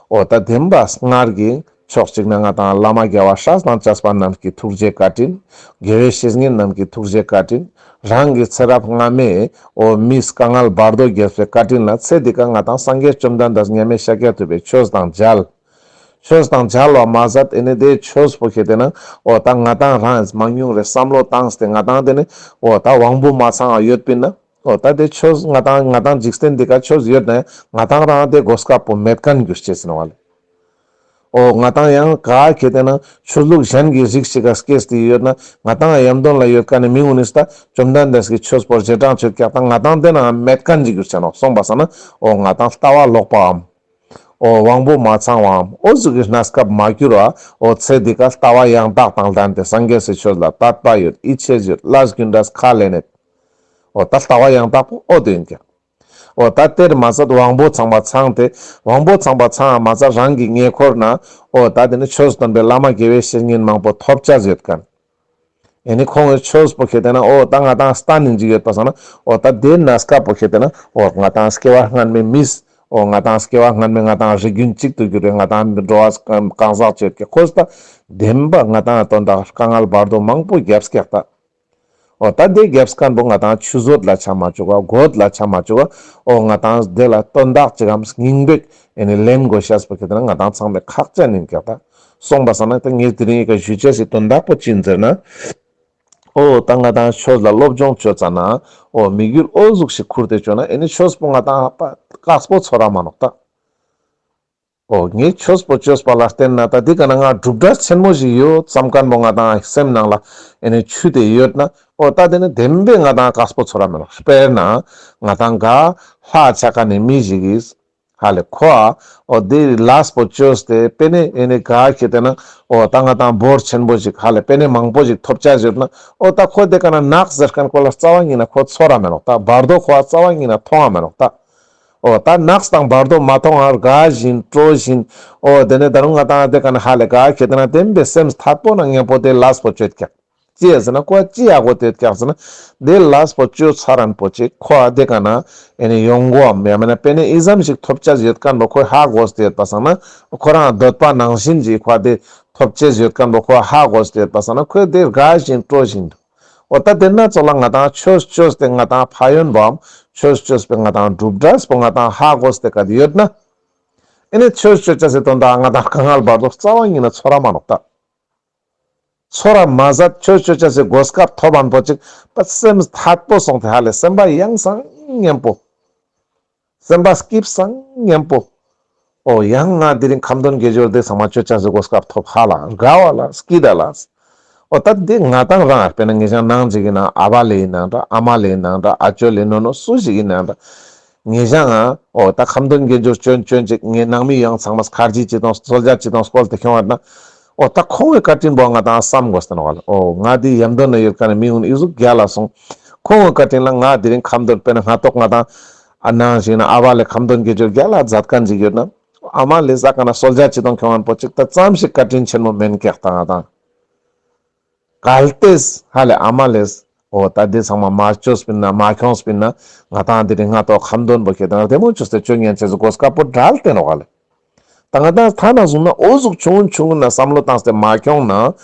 འོ་ད་བདེན་པ་སྔར་གྱི་ཕྱོགས་གཅིག་ན་ང་དང་བླ་མ་རྒྱལ་བ་སྲས་དང་བཅས་པ་རྣམས་ཀྱི་ཐུགས་རྗེ་བཀའ་དྲིན། དགེ་བའི་བཤེས་གཉེན་རྣམས་ཀྱི་ཐུགས་རྗེ་བཀའ་དྲིན། རང་གི་ཚེ་རབས་སྔ་མའི་འོ་མི་དཀའ་ངལ་བར་དོ་རྒྱལ་བའི་བཀའ་དྲིན་ལ་ཚེ་འདི་ཀ་ང་དང་སངས་རྒྱས་བཅོམ་ལྡན་འདས་མཉམ་མེད་ཤཱཀྱ་ཐུབ་པའི་ཆོས་དང་མཇལ། ཆོས་དང་མཇལ་བ་མ་ཟད་ཨེ་ནི་དེ་ཆོས་པོ་ཁེ་ཏེ་ན་འོ་ད་ང་དང་རང་མང་ཉུང་རེ་བསམ་བློ་བཏང་སྟེ་ང་དང་དེ་ནི་འོ་ད་དབང་པོ་མ་ཚང་བ་ཡོད་པིན་ན། འོ་ད་དེ་ཆོས་ང་དང་ང་དང་འཇིག་རྟེན་འདི་ཀ་ཆོས་ཡོད་ན་ང་དང་རང་དེ་གོ་སྐབས་པོ་མེད་ཁན་གྱུར་ཅེས་ཟེར་ནོག་བ་ལེ། འོ་ང་དང་ཡང་ག་ཁེ་ཏེ་ན་ཆོས་ལུགས་གཞན་གྱི་རིགས་ཤིག་ག་སྐྱེས་ཏེ་ཡོད་ན་ང་དང་ཡམ་དོན་ལ་ཡོད་ཁན་ནི་མི་གུན་ནི་ད་བཅོམ་ལྡན་འདས་ཀྱི་ཆོས་པོ་རྗེས་འབྲང་ཅོ་ཀྱག་ད་ང་དང་དེ་ན་མེད་ཁན་ཅིག་གྱུར་ཆ་ནོག་སོང་པ་སང་ན་འོ་ང་དང་ལྟ་བ་ལོག་པའམ། འོ་དབང་པོ་མ་ཚང་བའམ་འོ་ཟུག་གི་གནས་སྐབས་མ་གྱུར་བ་འོ་ཚེ་འདི་ཀ་ལྟ་བ་ཡང་དག་དང་ལྡན་ཏེ་སངས་རྒྱས་སི་ཆོས་ལ་དད་པ་ཡོད། ཡིད་ཆེས་ཡོད། ལས་རྒྱུ་འབྲས་ཁས་ལེན་ཡོད། འོ་ད་ལྟ་བ་ཡང་དག་པོ་འོ་དེ་ཡིན་ཀྱག་འོ་ད་དེར་མ་ཟད་དབང་པོ་ཚང་བ་ཚང་སྟེ་དབང་པོ་ཚང་བ་ཚང་བ་མ་ཟད་རང་གི་ཉེ་འཁོར་ན་འོ་ད་དེ་ནི་ཆོས་སྟོན་པའི་བླ་མ་དགེ་བའི་བཤེས་གཉེན་མང་པོ་ཐོབ་ཅེས་ཡོད་ཁན། ཨེ་ནི་ཁོང་གི་ཆོས་པོ་ཁེ་ཏེ་ན་འོ་ད་ང་དང་སྟན་ནི་ཅིག་ཡོད་པ་སང་ན་འོ་ད་དེ་གནས་སྐབས་པོ་ཁེ་ཏེ་ན་འོ་ང་དང་སྐྱེ་བ་སྔན་མའི་མིས་འོ་ང་དང་སྐྱེ་བ་སྔན་མའི་ང་དང་རིགས་རྒྱུན་གཅིག་ཏུ་གྱུར་བའི་ང་དང་འགྲོ་བ་གང་ཟག་ཅིག་ཡོད་ཀྱག་ཁོས་ད་བདེན་པ་ང་དང་དོན་དག་དཀའ་ངལ་བར་དོ་མང་པོ་རྒྱབ་ཀྱག་ད། འོ་ད་དེ་རྒྱབ་ཁན་པོ་ང་དང་ཆུད་ཟོས་ལ་ཆ་མ་བཅུག་ག་གོད་ལ་ཆ་མ་བཅུག་ག་འོ་ང་དང་དེ་ལ་དོན་དག་ཅིག་གམ་སྙིང་པོ་ཨེ་ནི་ལེན་དགོས་ཤེས་པོ་ཁེ་ཏེ་ན་ང་དང་ཚང་མའི་ཁག་ཅན་ཡིན་ཀྱག་ད། སོང་པ་སང་ན་ད་ངས་དེ་རིང་ཡི་ཀ་ཞུ་ཅེས་སི་དོན་དག་པོ་ཅི་ཡིན་ཟེར་ན། འོ་ད་ང་དང་ཆོས་ལ་སློབ་སྦྱོང་ཅོ་ཙ་ན་འོ་དམིགས་ཡུལ་འོ་ཟུག་ཞིག་ཁུར་ཏེ་ཅོ་ན་ཨེ་ནི་ཆོས་པོ་ང་དང་ཧ་པ་དཀགས་པོ་ཚོར་ར་མ་ནོག་ད། འོ་ངས་ཆོས་པོ་ཅོས་པ་ལ་བརྟེན་ན་ད་འདི་ཀ་ན་ང་གྲུབ་འབྲས་ཆེན་མོ་ཞིག་ཡོད་བསམ་ཁན་པོ་ང་དང་སེམས་ནང་ལ་ཨེ་ནི་ཆུད་དེ་ཡོད་ན་འོ་ད་དེ་ནི་བདེན་པའི་ང་དང་དཀགས་པོ་ཚོར་ར་མེད་ནོག་དཔེར་ན་ང་དང་ག་ལྷ་ཆ་ཁན་ནི་མི་ཞིག་གིས་ཧ་ལེ་ཁོ་འོ་དེ་ལས་པོ་ཅོས་ཏེ་པེ་ནེ་ཨེ་ནི་ག་ཁེ་ཏེ་ན་འོ་ད་ང་དང་འབོར་ཆེན་པོ་ཞིག་ཧ་ལེ་པེ་ནེ་མང་པོ་ཞིག་ཐོབ་ཅེས་ཡོད་ན་འོ་ད་ཁོ་དེ་ཀ་ན་ནག་ཟེར་ཁན་ཁོ་ལ་རྩ་བ་ཉིད་ན་ཁོ་ཚོར་ར་མེད་ནོག་ད་བར་དོ་ཁོ་རྩ་བ་ཉིད་ན་མཐོང་བ་མེད་ནོག་ད། འོ་ད་ནགས་དང་བར་དོ་མ་མཐོང་བར་དགའ་བཞིན་སྤྲོ་བཞིན། འོ་དེ་ནས་ད་རུང་ང་དང་དེ་ཀ་ན་ཧ་ལེ་ག་ཁེ་ཏེ་ན་བདེན་པའི་སེམས་ཐད་པོ་ན་ཉམ་པོ་དེ་ལས་པོ་ཅོ་ཀྱག་ཅི་ཡ་ཟེར་ན་ཁོ་ཅི་ཡ་གོ་དེ་ཀྱག་ཟེར་ན་དེ་ལས་པོ་ཅོ་ཚར་རན་པོ་ཅིག་ཁོ་དེ་ཀ་ན་ཨེ་ནི་ཡོང་གོའམ་ཡང་མེད་ན་པེ་ནེ་ཨི་ཙམ་ཞིག་ཐོབ་ཅེས་ཡོད་ཁན་པོ་ཁོ་ཧ་གོ་སྟེ་ཡོད་པ་སང་ན་ཁོ་རང་འདོད་པ་ནང་བཞིན་ཞིག་ཁོ་དེ་ཐོབ་ཅེས་ཡོད་ཁན་པོ་ཁོ་ཧ་གོ་སྟེ་ཡོད་པ་སང་ན་ཁོ་དེ་དགའ་བཞིན་སྤྲོ་བཞིན་འདུག་འོ་ད་དེ་ན་ཙོགས་ལ་ང་ཏང་ཆོས་ཅོས་ཏེ་ང་ཏང་ཕན་ཡོན་པོའམ་ཆོས་ཅོས་པའི་ང་ཏང་གྲུབ་འབྲས་པོ་ང་ཏང་ཧ་གོ་སྟེ་ག་དེ་ཡོད་ན། ཨེ་ནི་ཆོས་ཅོ་ཅེས་སི་དོན་དག་ང་ཏང་དཀའ་ངལ་བར་དོ་རྩ་བ་ཉིད་ནས་ཚོར་ར་མ་ནོག་ད། ཚོར་ར་མ་ཟད་ཆོས་ཅོ་ཅེས་སི་གོ་སྐབས་ཐོབ་པ་པོ་ཅིག་པ་སེམས་ཐད་པོ་སོང་སྟེ་ཧ་ལས་སེམས་པ་ཡང་སང་མཉམ་པོ། སེམས་པ་སྐྱིད་སང་མཉམ་པོ། འོ་ཡང་ང་དེ་རིང་ཁ་འདོན་དགེ་སྦྱོར་དེ་ཚང་མ་ཅོ་ཅེས་སི་གོ་སྐབས་ཐོབ་ཧ་ལ་དགའ་བ་ལ་སྐྱིད་ད་ལ། འོ་ད་དེ་ང་ཏང་རང་དཔེར་ན་ངེད་ཅག་ནང་ཅིག་ཡིན་ན་ཨ་བ་ལེ་ཡིན་ནང་འདྲ་ཨ་མ་ལེ་ཡིན་ནང་འདྲ་ཨ་ཅོ་ལེ་ནོ་ནོ་སུ་ཞིག་ཡིན་ནང་འདྲ། ངེད་ཅག་ང་འོ་ད་ཁ་འདོན་དགེ་སྦྱོར་ཅོན་ཅོན་ཅིག་ངེད་ནང་མི་ཡང་ཚང་མ་ཁར་ཇི་ཅི་དང་གསོལ་ཇ་ཅི་དང་སྐོལ་ཏེ་ཁྱོང་བ་ན། འོ་ད་ཁོང་གི་བཀའ་དྲིན་པོ་ང་ཏང་བསམ་དགོས་ཏེ་ནོག་ལེ། འོ་ང་དེ་ཡམ་དོ་ན་ཡོད་ཀ་ནས་མི་ཀུན་ཨི་ཟུག་རྒྱལ་ལ་སོང་། ཁོང་གི་བཀའ་དྲིན་ལ་ང་དེ་རིང་ཁ་འདོན་དཔེར་ན་སྔ་ཏོག་ང་ཏང་ཨ་ནང་ཞིག་ན་ཨ་བ་ལེ་ཁ་འདོན་དགེ་སྦྱོར་རྒྱལ་ལ་མཛད་མཁན་ཅིག་ཡོད་ན། ཨ་མ་ལེ་ཟ་ཀ་ན་གསོལ་ཇ་ཅི་དང་ཁྱོང་མཁན་པོ་ཅིག་ད་ཙམ་ཞིག་བཀའ་དྲིན་ཆེན་མོ་མེན་ཀྱག་ད་ང་ཏང་། གལ་ཏེ་ཧ་ལས་ཨ་མ་ལེས་འོ་ད་དེ་ཚང་མ་མ་ཅོས་པིན་ན་མ་ཁྱོངས་པིན་ན་ང་ཏང་དེ་རིང་སྔ་ཏོག་ཁ་འདོན་པོ་ཁྱེད་དང་བདེ་མོ་ཅོས་ཏེ་ཅོ་ཉན་ཅེས་སི་གོ་སྐབས་པོ་བྲལ་ཏེ་ནོག་ལེ། ད་ང་ཏང་ཐ་ན་བཟུང་ན་འོ་ཟུག་ཆུང་ངུན་ཆུང་ངུན་ན་བསམ་བློ་བཏང་སྟེ་མ་ཁྱོང་ན།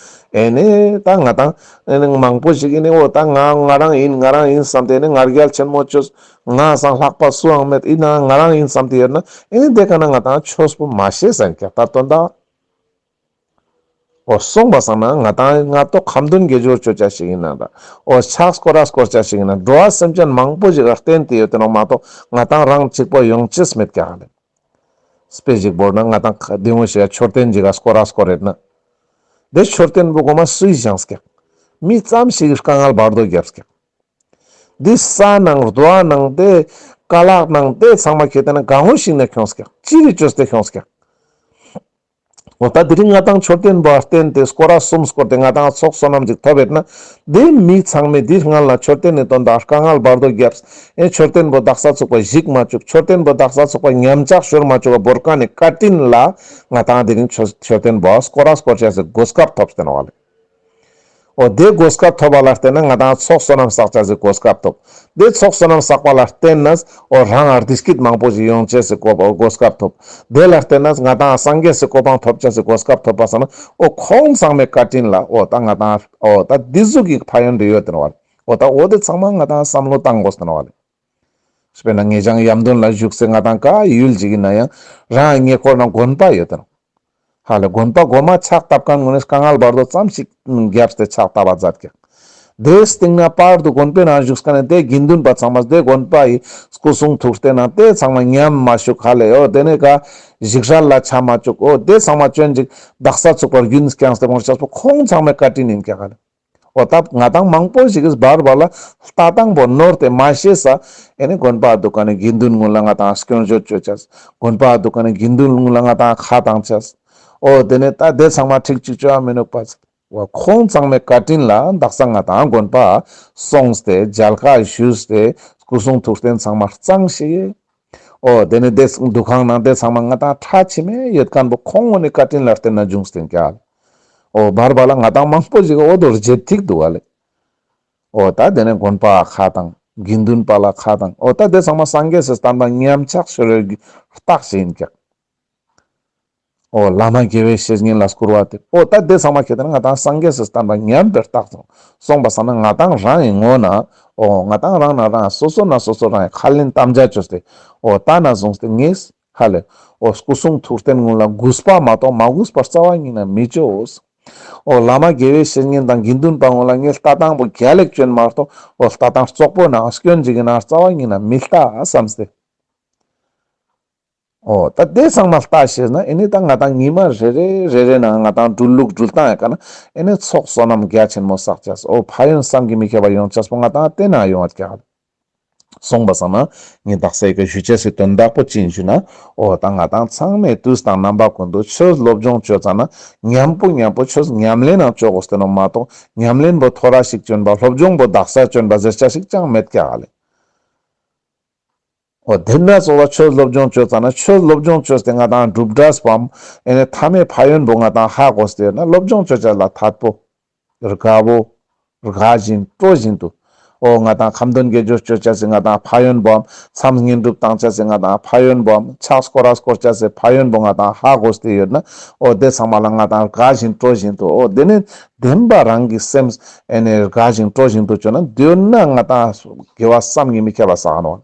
ཨེ་ནི་ད་ང་ཏང་ཨེ་ནི་མང་པོ་ཞིག་ཨེ་ནི་འོ་ད་ང་ང་རང་ཡིན་ང་རང་ཡིན་བསམ་སྟེ་ཨེ་ནི་ང་རྒྱལ་ཆེན་མོ་ཅོས། ང་སང་ལྷག་པ་སུའང་མེད་ཨིན་ན་ང་རང་ཡིན་བསམ་སྟེ་ཡོད་ན་ཨེ་ནི་དེ་ཀ་ན་ང་ཏང་ཆོས་པོ་མ་ཤེས་ཟེར་ཀྱག་ད་དོན་དག་འོ་སོང་པ་སང་ན་ང་ཏང་ང་ཏོག་ཁ་འདོན་དགེ་སྦྱོར་ཅོ་ཅེས་ཤིག་ཡིན་ན་འདྲ། འོ་ཕྱག་སྐོར་ར་སྐོར་ཅེས་ཤིག་ཡིན་ན་འགྲོ་བ་སེམས་ཅན་མང་པོ་ཞིག་ག་བརྟེན་ཏེ་ཡོད་དེ་ནོག་མ་གཏོགས་ང་ཏང་རང་གཅིག་པོ་ཡོང་ཅེས་མེད་ཀྱག་ལེ། དཔེ་ཞིག་བོར་ན་ང་ཏང་ཁ་དེ་ངོ་ཞིག་ག་མཆོད་རྟེན་ཞིག་ག་སྐོར་ར་སྐོར་རེད་ན། དེ་མཆོད་རྟེན་པོ་གོ་མ་སུའི་བཞེངས་ཀྱག་མི་ཙམ་ཞིག་གི་དཀའ་ངལ་བར་དོ་བརྒྱབས་ཀྱག་དེ་ས་ནང་རྡོ་ནང་དེ་ཀ་ལག་ནང་དེ་ཚང་མ་ཁྱེད་དེ་ན་གང་ངོ་ཞིག་ན་ཁྱོངས་ཀྱག་ཅི་རིགས་ཅོས་ཏེ་ཁྱོངས་ཀྱག་འོ་ད་དེ་རིང་ང་ཏང་མཆོད་རྟེན་པོ་བརྟེན་ཏེ་སྐོར་ར་གསུམ་སྐོར་ཏེ་ང་ཏང་ཚོགས་བསོད་ནམས་ཅིག་ཐོབ་ཡོད་ན། དེ་མི་ཚང་མས་དེ་སྔ་ལ་མཆོད་རྟེན་ནི་དོན་དག་དཀའ་ངལ་བར་དོ་བརྒྱབས། ཨེ་མཆོད་རྟེན་པོ་དག་ས་ཚུགས་པ་ཞིག་མ་བཅུག་མཆོད་རྟེན་པོ་དག་ས་ཚུགས་པ་ཉམས་ཆག་ཤོར་མ་བཅུག་པ་བོར་མཁན་ནི་བཀའ་དྲིན་ལ་ང་ཏང་དེ་རིང་མཆོད་མཆོད་རྟེན་པོ་སྐོར་ར་སྐོར་ཅེས་སི་གོ་སྐབས་ཐོབ་སྟེ་ནོག་ལེ། འོ་དེ་གོ་སྐབས་ཐོབ་པ་ལ་བརྟེན་ན་ང་ཏང་ཚོགས་བསོད་ནམས་བསགས་ཅེས་སི་གོ་སྐབས་ཐོབ། དེ་ཚོགས་བསོད་ནམས་བསགས་པ་ལ་བརྟེན་ནས་འོ་རང་ང་བདེ་སྐྱིད་མང་པོ་ཞིག་ཡོང་ཅེས་སི་གོ་གོ་སྐབས་ཐོབ། དེ་ལ་བརྟེན་ནས་ང་ཏང་སངས་རྒྱས་སི་གོ་འཕང་ཐོབ་ཅེས་སི་གོ་སྐབས་ཐོབ་པ་སང་ན་འོ་ཁོང་ཚང་མའི་བཀའ་དྲིན་ལ་འོ་ད་ང་ཏང་འོ་ད་འདི་ཟུག་གི་ཕན་ཡོན་དེ་ཡོད་དེ་ནོག་ལེ། འོ་ད་འོ་དེ་ཚང་མ་ང་ཏང་བསམ་བློ་བཏང་དགོས་ཏེ་ནོག་ལེ། དཔེར་ན་ངེད་ཅག་ཡམ་དོན་ལ་བཞུགས་སེ་ང་ཏང་ག་ཡུལ་ཅིག་ཡིན་ན་ཡང་རང་ཉེ་འཁོར་ན་དགོན་པ་ཡོད་དེ་ནོག་ཧ་ལས་དགོན་པ་གོ་མ་ཕྱག་བཏབ་མཁན་ངོ་ནས་དཀའ་ངལ་བར་དོ་ཙམ་ཞིག་བརྒྱབས་ཏེ་ཕྱག་བཏབ་པ་མཛད་ཀྱག་དེའི་སྟེང་ན་བར་དུ་དགོན་པའི་ནང་བཞུགས་མཁན་ནི་དེ་དགེ་འདུན་པ་ཚང་མས་དེ་དགོན་པ་ཡི་སྐུ་གསུང་ཐུགས་རྟེན་ནང་དེ་ཚང་མ་ཉམས་མ་བཅུག་ཧ་ལས་འོ་དེ་ནས་ག་ཞིག་རལ་ལ་ཆ་མ་བཅུག་འོ་དེ་ཚང་མ་ཅོན་ཅིག་དག་ས་ཚུགས་པར་རྒྱུན་བསྐྱངས་ཏེ་འོང་ཅེས་པོ་ཁོང་ཚང་མའི་བཀའ་དྲིན་ཡིན་ཀྱག་ཧ་ལས། འོ་ད་ང་ཏང་མང་པོ་ཞིག་གིས་བར་བར་ལ་ལྟ་སྟངས་པོ་ནོར་ཏེ་མ་ཤེས་ས་ཨེ་ནི་དགོན་པ་འདུག་ག་ནས་དགེ་འདུན་ཀུན་ལ་ང་ཏང་སྐྱོན་བརྗོད་ཅོ་ཅེས། དགོན་པ་འདུག་ག་ནས་དགེ་འདུན་ཀུན་ལ་ང་ཏང་ཁ་བཏང་ཅེས། འོ་དེ་ནས་ད་དེ་ཚང་མ་ཁྲིག་ཅིག་ཅོ་ཡ་མི་ནུག་པ། འོ་ཁོང་ཚང་མའི་བཀའ་དྲིན་ལ་དག་ས་ང་ཏང་དགོན་པ་སོང་སྟེ་མཇལ་ཁ་ཞུས་ཏེ་སྐུ་གསུང་ཐུགས་རྟེན་ཚང་མ་གཙང་ཞིག་འོ་དེ་ནས་དེ་འདུ་ཁང་ནང་དེ་ཚང་མ་ང་ཏང་ཁྲ་ཆི་མེ་ཡོད་མཁན་པོ་ཁོང་ངོ་ནས་བཀའ་དྲིན་ལ་བརྟེན་ན་བྱུང་སྟེ་ཀྱག་འོ་བར་བར་ལ་ང་ཏང་མང་པོ་ཞིག་འོ་དོར་བརྗེད་ཐིག་འདུག་ག་ལེ། འོ་ད་དེ་ནས་དགོན་པ་ཁ་བཏང་། དགེ་འདུན་པ་ལ་ཁ་བཏང་། འོ་ད་དེ་ཚང་མ་སངས་རྒྱས་སི་བསྟན་པ་ཉམས་ཆག་ཤོར་བའི་རྟགས་ཤིག་ཡིན་ཀྱག་འོ་བླ་མ་དགེ་བའི་བཤེས་གཉེན་ལ་སྐུར་བ་དེ། འོ་ད་དེ་ཚང་མ་ཁྱེད་དེ་ན་ང་ཏང་སངས་རྒྱས་སི་བསྟན་པ་ཉམས་པའི་རྟགས་སོང་། སོང་པ་སང་ན་ང་ཏང་རང་ཡི་ངོ་ན། འོ་ང་ཏང་རང་ན་རང་སོ་སོ་ན་སོ་སོ་རང་ཡི་ཁས་ལེན་དམ་བཅའ་བཅོས་ཏེ། འོ་ད་ན་བཟུང་སྟེ་ངས་ཧ་ལས། འོ་སྐུ་གསུང་ཐུགས་རྟེན་ཀུན་ལ་གུས་པ་མ་གཏོགས་མ་གུས་པ་རྩ་བ་ཉིད་ན་མི་བཅོས། འོ་བླ་མ་དགེ་བའི་བཤེས་གཉེན་དང་དགེ་འདུན་པ་ཀུན་ལ་ངས་ལྟ་སྟངས་པོ་རྒྱལ་ལེགས་བཅོན་མ་གཏོགས་འོ་ལྟ་སྟངས་བཙོག་པོ་ན་སྐྱོན་ཅིག་གི་ན་རྩ་བ་ཉིད་ན་མི་ལྟ་བསམ་སྟེ། འོ་ད་དེ་ཚང་མ་ལྟ་ཤེས་ན་ཨེ་ནི་ད་ང་ཏང་ཉི་མ་རེ་རེ་རེ་རེ་ནང་ང་ཏང་འགྲུལ་ལུགས་འགྲུལ་སྟངས་ཡ་ཀ་ན་ཨེ་ནི་ཚོགས་བསོད་ནམས་རྒྱ་ཆེན་མོ་བསགས་ཅེས། འོ་ཕན་ཡོན་བསམ་གྱིས་མི་ཁྱབ་པ་ཡོང་ཅེས་པོ་ང་ཏང་དེ་ན་ཡོང་བ་ཀྱག་སོང་པ་སང་ན་ངས་དག་ས་ཡི་ག་ཞུ་ཅེས་སི་དོན་དག་པོ་ཅི་ཡིན་ཞུ་ན། འོ་ད་ང་ཏང་ཚང་མས་དུས་དང་རྣམ་པ་ཀུན་ཏུ་ཆོས་སློབ་སྦྱོང་ཅོ་ཙ་ན་མཉམ་པོ་མཉམ་པོ་ཆོས་ཉམས་ལེན་ནང་ཅོ་དགོས་ཏེ་ནོག་མ་གཏོགས་ཉམས་ལེན་པོ་ཐོ་རེ་ཞིག་ཅོན་པ་སློབ་སྦྱོང་པོ་དག་ས་ཅོན་པ་ཟེར་ཅེས་ཞིག་ཅང་མེད་ཀྱག་ལེ། འོ་དེ་ན་ཙོགས་ལ་ཆོས་སློབ་སྦྱོང་ཅོ་ཙ་ན་ཆོས་སློབ་སྦྱོང་ཅོས་ཏེ་ང་ཏང་གྲུབ་འབྲས་པོའམ་ཨེ་ནི་མཐའ་མའི་ཕན་ཡོན་པོ་ང་ཏང་ཧ་གོ་སྟེ་ཡོད་ན་སློབ་སྦྱོང་ཅོ་ཅེས་ལ་ཐད་པོ། དགའ་བོ། དགའ་བཞིན་སྤྲོ་བཞིན་དུ། འོ་ང་ཏང་ཁ་འདོན་དགེ་སྦྱོར་ཅོ་ཅེས་སི་ང་ཏང་ཕན་ཡོན་པོའམ་མཚམས་བསྙེན་སྒྲུབ་བཏང་ཅེས་སི་ང་ཏང་ཕན་ཡོན་པོའམ་ཕྱག་སྐོར་ར་སྐོར་ཅེས་སི་ཕན་ཡོན་པོ་ང་ཏང་ཧ་གོ་སྟེ་ཡོད་ན། འོ་དེ་ཚང་མ་ལ་ང་ཏང་དགའ་བཞིན་སྤྲོ་བཞིན་དུ། འོ་དེ་ནི་བདེན་པ་རང་གི་སེམས་ཨེ་ནི་དགའ་བཞིན་སྤྲོ་བཞིན་དུ་ཅོ་ན། དེ་ཡོད་ན་ང་ཏང་དགེ་བ་བསམ་གྱིས་མི་ཁྱབ་པ་བསགས་ནོག།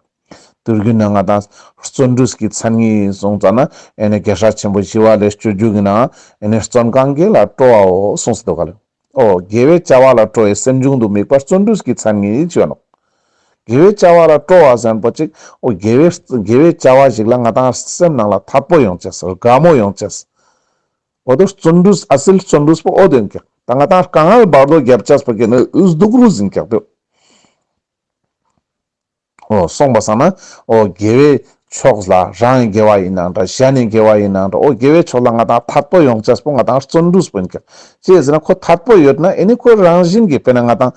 དུས་རྒྱུན་ན་ང་ཏང་བརྩོན་འགྲུས་ཀྱི་མཚན་ཉིད་གསུངས་ཙ་ན། ཨེ་ནི་རྒྱལ་སྲས་ཆེན་པོ་ཞི་བ་ལྷས་སྤྱོད་འཇུག་གི་ནང་ཨེ་ནི་བརྩོན་གང་དགེ་ལ་སྤྲོ་བའོ་གསུངས་སུ་འདུག་ག་ལེ། འོ་དགེ་བའི་བྱ་བ་ལ་སྤྲོ་བའི་སེམས་བྱུང་དུ་དམིགས་པ་བརྩོན་འགྲུས་ཀྱི་མཚན་ཉིད་ཅོ་ནོག། དགེ་བའི་བྱ་བ་ལ་སྤྲོ་བ་ཟེར་མཁན་པོ་ཅིག། འོ་དགེ་བའི་དགེ་བའི་བྱ་བ་ཞིག་ལ་ང་ཏང་སེམས་ནང་ལ་ཐད་པོ་ཡོང་ཅེས། དགའ་མོ་ཡོང་ཅེས། འོ་དོ་བརྩོན་འགྲུས། ཨ་སིལ་བརྩོན་འགྲུས་པོ་འོ་དེ་ཡིན་ཀྱག། ད་ང་ཏང་དཀའ་ངལ་བར་དོ་རྒྱབ་ཅེས་པོ་ཀྱི་ནི་འུ་སྡུག་རུས་ཡིན་ཀྱག་དོ། འོ་སོང་པ་སང་ན་འོ་དགེ་བའི་ཕྱོགས་ལ། རང་གི་དགེ་བ་ཡིན་ནའང་འདྲ། གཞན་ནི་དགེ་བ་ཡིན་ནའང་འདྲ། འོ་དགེ་བའི་ཕྱོགས་ལ་ང་ཏང་ཐད་པོ་ཡོང་ཅེས་པོ་ང་ཏང་བརྩོན་འགྲུས་པོ་ཡིན་ཀྱག། ཅི་ཟེར་ན་ཁོ་ཐད་པོ་ཡོད་ན་ཨེ་ནི་ཁོ་རང་བཞིན་གྱིས། དཔེར་ན་ང་ཏང་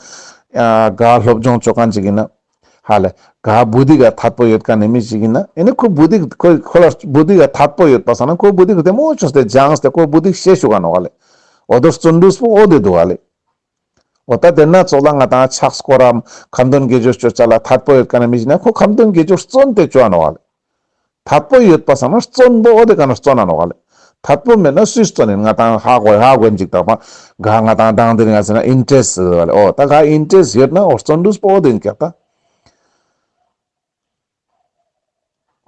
ཨ་ག་སློབ་སྦྱོང་ཅོ་མཁན་ཅིག་ཡིན་ན། ཧ་ལེ། ག་བུ་དིག་ག་ཐད་པོ་ཡོད་མཁན་ནི་མི་ཞིག་ཡིན་ན་ཨེ་ནི་ཁོ་བུ་དིག་ཁོ་ཁོ་ལ་བུ་དིག་ག་ཐད་པོ་ཡོད་པ་སང་ན་ཁོ་བུ་དིག་བདེ་མོ་ཅོས་ཏེ་སྦྱངས་ཏེ་ཁོ་བུ་དིག་ཤེས་ཅུག་ག་ནོག་ག་ལེ། འོ་དོ་བརྩོན་འགྲུས་པོ་འོ་དེ་འདུག་ག་ལེ། འོ་ད་དེ་ན་ཙོགས་ལ་ང་ཏང་ཕྱག་སྐོར་རམ་ཁ་འདོན་དགེ་སྦྱོར་ཅོ་ཅེས་ལ་ཐད་པོ་ཡོད་མཁན་ནི་མི་ཞིག་ན་ཁོ་ཁ་འདོན་དགེ་སྦྱོར་བརྩོན་ཏེ་ཅོ་འ་ནོག་ག་ལེ། ཐད་པོ་ཡོད་པ་སང་ན་བརྩོན་པོ་འོ་དེ་ཀ་ན་བརྩོན་འ་ནོག་ག་ལེ། ཐད་པོ་མེད་ན་སུས་བརྩོན་ཡིན། ང་ཏང་ཧ་གོ་ཧ་གོ་ཡིན་ཅིག་དག་པ་ག་ང་ཏང་དང་དེ་རིང་ང་ཟེར་ན་ཨིན་ཊེ་རེསྚ་ཟེར་བ་ལེ། འོ་ད་ག་ཨིན་ཊེ་རེསྚ་ཡོད་ན་འོ་བརྩོན་འགྲུས་པོ་འོ་དེ་ཡིན་ཀྱག་ད།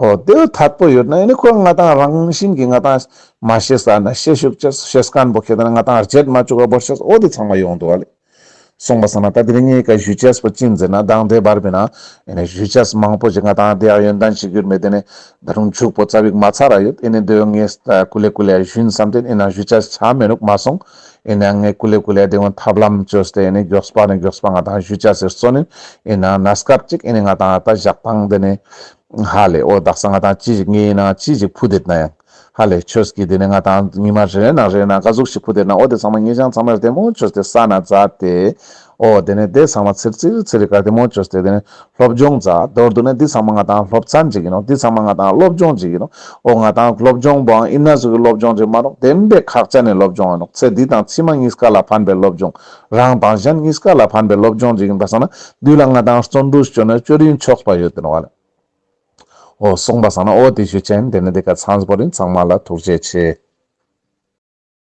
འོ་དེ་ཐད་པོ་ཡོད་ན་ཨེ་ནི་ཁོ་ང་ཏང་རང་བཞིན་གྱིས་ང་ཏང་མ་ཤེས་ས་ན་ཤེས་ཅུག་ཅེས། ཤེས་མཁན་པོ་ཁེ་ཏེ་ན་ང་ཏང་བརྗེད་མ་ཅུག་ག་བོར་ཅེས་འོ་དེ་ཚང་མ་ཡོང་འདུག་ག་ལེ། སོང་པ་སང་ན་ད་དེ་རིང་ངའི་ཀ་ཞུ་ཅེས་པོ་ཅི་ཡིན་ཟེར་ན། མདང་དེ་བར་བའི་ནང་ཨེ་ནི་ཞུ་ཅེས་མང་པོ་ཞིག་ང་ཏང་དེ་ཡང་ཡོན་ཏན་ཞིག་གྱུར་མེད། དེ་ནི་ད་རུང་མཇུག་པོ་ཙ་པིག་མ་ཚར་ར་ཡོད། ཨེ་ནི་དེ་ངས་ཀུ་ལེ་ཀུ་ལེ་ཞུན་བསམ་སྟེ་ཨེ་ན་ཞུ་ཅེས་ཆ་མེད་ནུག་མ་སོང་། ཨེ་ན་ངས་ཀུ་ལེ་ཀུ་ལེ་དེ་ངོ་ཐབས་ལམ་ཅོས་ཏེ་ཨེ་ནི་མགྱོགས་པ་ནི་མགྱོགས་པ་ང་ཏང་ཞུ་ཅེས་སི་བརྩོན་ཡིན། ཨེ་ན་ན་སྐབས་ཅིག་ཨེ་ནི་ང་ཏང་ད་ཞག་དང་དེ་ནི་ཧ་ལེ། འོ་དག་ས་ང་ཏང་ཅི་ཞིག་ངའི་ནང་ཅི་ཞིག་ཕུད་དེད་ན་ཡང་ཧ་ལེ། ཆོས་ཀྱི་དེ་ནི་ང་ཏང་ཉི་མ་རེ་རེ་ནང་རེ་རེ་ནང་ག་ཟུག་ཞིག་ཕུད་དེད་ན་འོ་དེ་ཚང་མ་ངེད་ཅག་ཚང་མ་བདེ་མོ་ཅོས་ཏེ་ས་ན་མཛད་དེ། འོ་དེ་ནི་དེ་ཚང་མ་ཚིར་ཚིར་ཚིར་རི་ཀ་བདེ་མོ་ཅོས་ཏེ་དེ་ནི་སློབ་སྦྱོང་མཛད། མདོར་བསྡུ་ན་འདི་ཚང་མ་ང་ཏང་སློབ་ཚན་ཅིག་ཡིན་ནོག། འདི་ཚང་མ་ང་ཏང་སློབ་སྦྱོང་ཅིག་ཡིན་ནོག། འོ་ང་ཏང་སློབ་སྦྱོང་པོའང་ཨིན་ན་ཟུག་གི་སློབ་སྦྱོང་ཅིག་མ་ནོག། བདེན་པའི་ཁག་ཅན་ནི་སློབ་སྦྱོང་ཡིན་ནོག། ཚེ་འདི་དང་ཕྱི་མ་གཉིས་ཀ་ལ་ཕན་པའི་སློབ་སྦྱོང་། རང་དང་གཞན་གཉིས་ཀ་ལ་ཕན་པའི་སློབ་སྦྱོང་ཅིག་ཡིན་པ་སང་ན་འདི་ལ་ང་ཏང་བརྩོན་འགྲུས་ཅོ་ན་ཅོ་རིན་ཆོག་པ་ཡོད་དེ་ནོག་ག་ལེ། འོ་སོང་པ་སང་ན་འོ་དེ་ཞུ་ཅེས་ཡིན། དེ་ནི་དེ་ཀ་ཚང་པོ་རིན། ཚང་མ་ལ་ཐུགས་རྗེ་ཆེ།